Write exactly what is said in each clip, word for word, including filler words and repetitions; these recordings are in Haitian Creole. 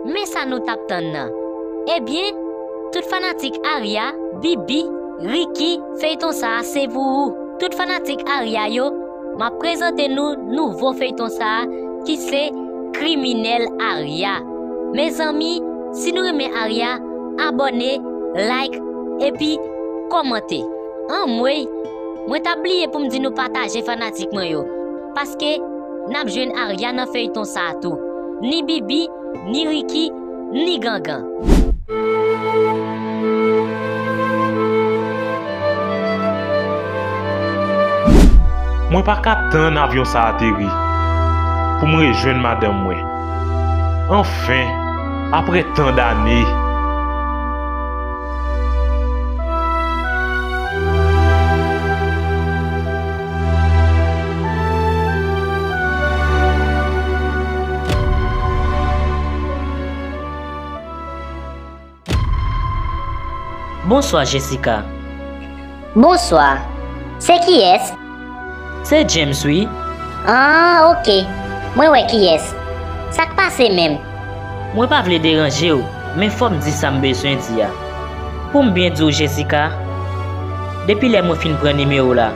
Men sa nou t ap tann nan. Ebyen, tout fanatik Arya, Bibi, Ricky, feyton sa a se pou ou. Tout fanatik Arya yo, m ap prezante nou nouvo feyton sa a ki se Kriminèl Arya. Mezanmi, si nou renmen Arya, abòne, like, epi kòmante. Anmwey, mwen t ap bliye pou m di nou pataje fanatik mwen yo, paske n ap jwenn Arya nan feyton sa a tou. Ni Bibi, ni Ricky, ni Gangan. Mwen pa ka tann avyon sa ateri pou m rejwenn madanm mwen. Anfen, apre tan dane. Bonswa, Jessica. Bonswa. Se kiyès? Se James, wi. Ah, oke. Mwen wè kiyès. Sa k pase menm? Mwen pa vle deranje w, men fò m di sa m bezwen di a. Pou m byen di w, Jessica, depi lè mwen fin pran nimewo w la,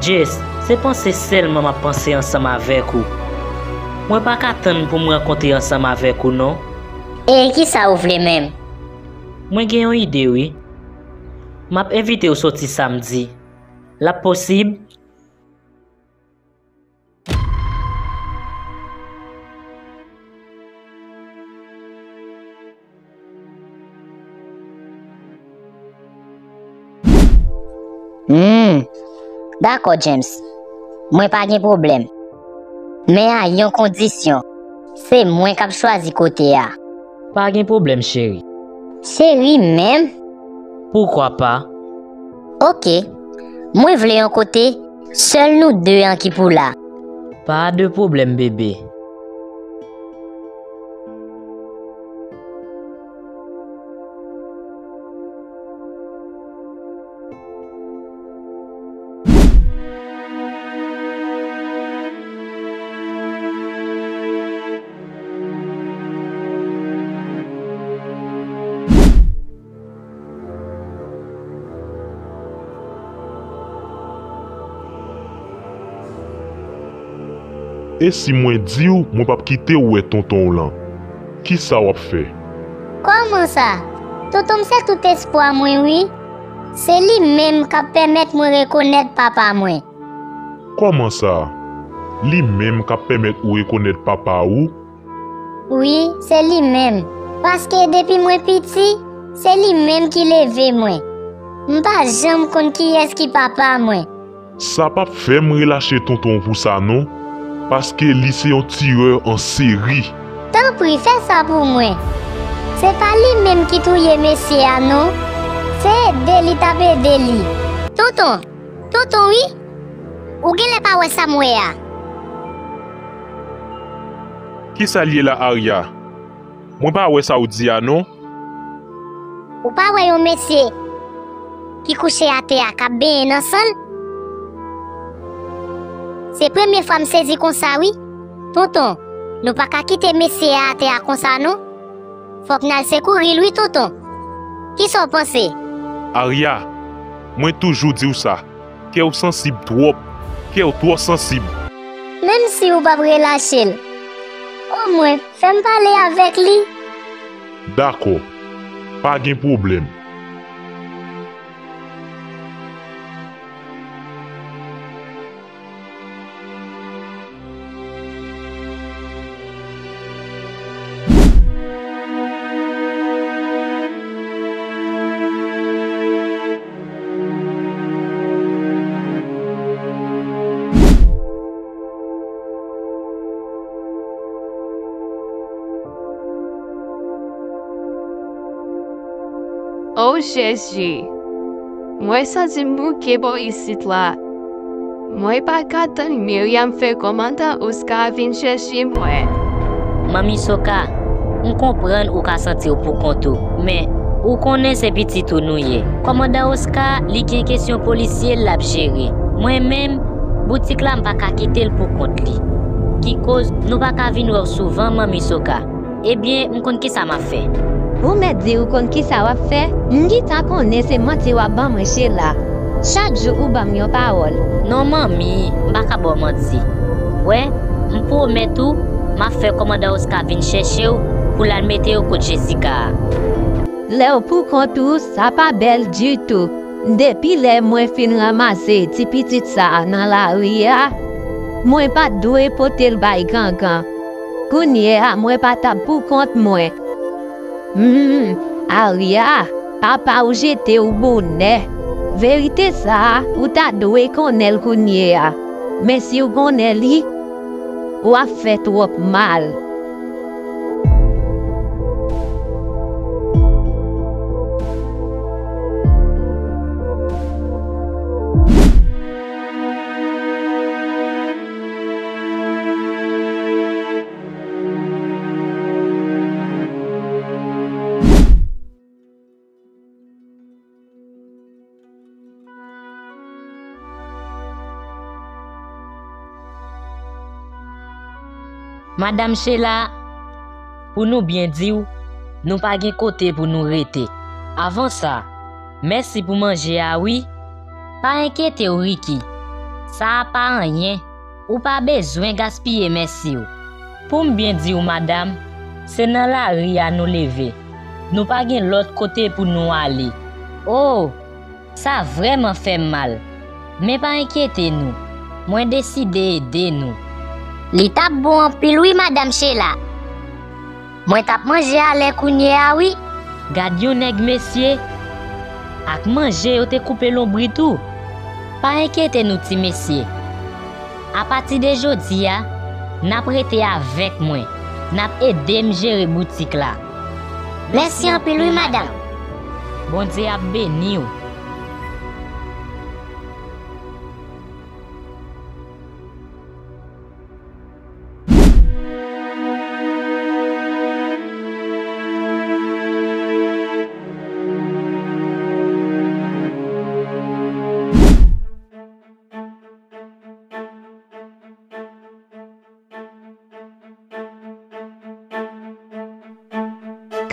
Jess, se panse sèlman m ap panse ansanm avèk ou. Mwen pa ka tann pou m rankontre ansanm avèk ou, non. E kisa ou vle menm? Mwen gen yon ide, wi. M ap envite w soti samdi. L ap posib? Hmm. Dakò, James. Mwen pa gen pwoblèm. Men a yon kondisyon. Se mwen k ap chwazi kote a. Pa gen pwoblèm, cheri. Cheri menm? Poukwa pa? Oke. Mwen vle yon kote sèl nou de an ki pou la. Pa de pwoblèm, bebe. E si mwen di w mwen p ap kite w wè tonton w lan, kisa w ap fè? Kòman sa? Tonton m se tout espwa mwen, wi. Se li menm k ap pèmèt mwen rekonèt papa mwen. Kòman sa? Li menm k ap pèmèt ou rekonèt papa ou? Wi, se li menm. Paske depi mwen piti, se li menm ki leve mwen. M pa janm konn kiyès ki papa mwen. Sa p ap fè m relache tonton w pou sa non, paske li se yon tirè an seri. Tanpri, fè sa pou mwen. Se pa li menm ki touye mesye a non. Se ede li t ap ede li. Tonton, tonton wi. Ou genlè pa wè sa m wè a. Kisa l ye la, Arya? Mwen pa wè sa w di a non. Ou pa wè yon mesye ki kouche atè a k ap benyen nan san l? Se premye fwa m sezi konsa wi. Tonton, nou pa ka kite mesye a atè a konsa non. Fòk n al sekouri l wi, tonton. Kisa w panse? Arya, mwen toujou di w sa. Kè w sansib twòp. Kè w twò sansib. Menm si w p ap relache l, omwen fè m pale avèk li. Dakò. Pa gen pwoblèm. O Jezi! Mwen santi m bouke bò isit la. Mwen pa ka tann Myriam fè kòmandan Oscar vin chèche mwen. Manmi Soka, m konprann ou ka santi w poukont ou, men ou konnen se pitit ou nou ye. Kòmandan Oscar, li gen kesyon polisye l ap jere. Mwen menm, boutik la m pa ka kite l poukont li. Ki koz nou pa ka vin wè w souvan, Manmi Soka. Ebyen, m konn kisa m ap fè. Ou mèt di ou konn kisa w ap fè? M gentan konnen se manti w ap ban mwen, Sheila. Chak jou ou ban m yon pawòl. Non, manmi, m pa ka ba w manti. Wè, m pwomèt ou, m ap fè kòmandan Oscar vin chèche w pou l al mete w kot Jessica a. Lè w poukont ou, sa pa bèl ditou. Depi lè mwen fin ranmase ti pitit sa a nan lari a, mwen pa t dwe pote l bay gangan. Kounye a, mwen pa t ap poukont mwen. Hmm, Arya, papa w jete w bonè. Verite sa a, ou ta dwe konnen l kounye a. Men si w konnen li, w ap fè twòp mal. Madanm Sheila, pou nou byen di w, nou pa gen kote pou nou rete. Avan sa, mèsi pou manje a wi. Pa enkyete w, Ricky. Sa a pa anyen. Ou pa bezwen gaspiye mèsi w. Pou m byen di w, madanm, se nan lari a nou leve. Nou pa gen lòt kote pou nou ale. O! Sa vrèman fè m mal. Men pa enkyete nou. Mwen deside ede nou. Li t ap bon anpil wi, madanm Sheila. Mwen t ap manje a lè kounye a wi. Gad yon nèg, mesye. Ak manje yo te koupe lonbrit ou. Pa enkyete nou, ti mesye. Apati de jodi a, n ap rete avèk mwen. N ap ede m jere boutik la. Mèsi anpil wi, madanm. Bondye ap beni w.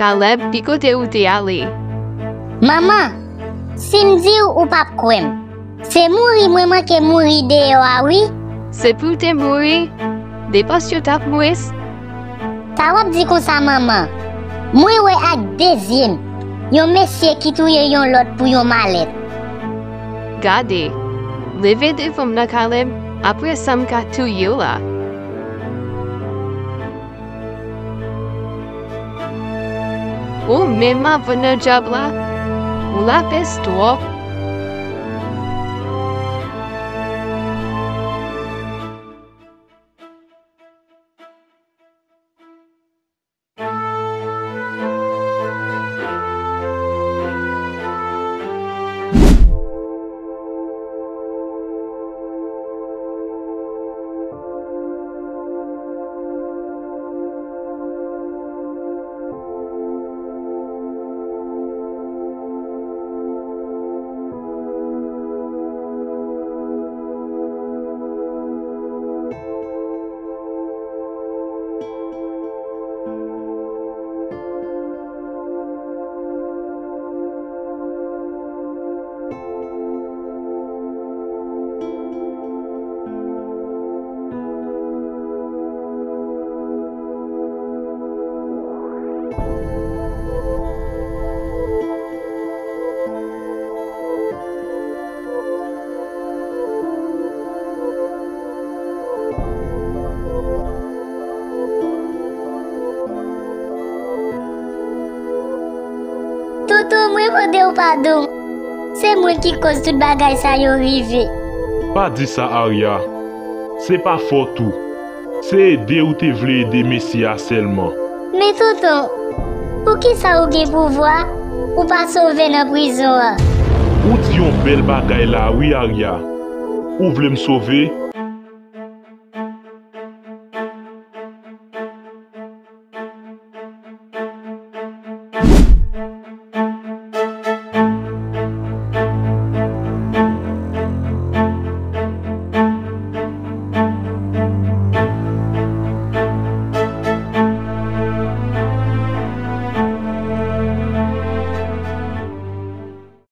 Caleb, ki kote ou te ale? Manman, si m di w, ou p ap kwè m. Se mouri mwen manke mouri deyò a wi. Se pou w te mouri? Depans yo t ap mwens? Sa w ap di konsa, manman? Mwen wè ak de zye m yon mesye ki touye yon lòt pou yon malèt. Gade, leve devan m nan, Caleb, apre sa m ka touye w la. Ou menm avè nan dyab la, ou lapès twòp. Tonton, mwen mande w padon. Se mwen ki koz tout bagay sa yo rive. Pa di sa, Arya. Se pa fòt ou. Se ede ou te vle ede mesye a sèlman. Men tonton, poukisa ou gen pouvwa, ou pa sove nan prizon an? Ou di yon bèl bagay la wi, Arya. Ou vle m sove?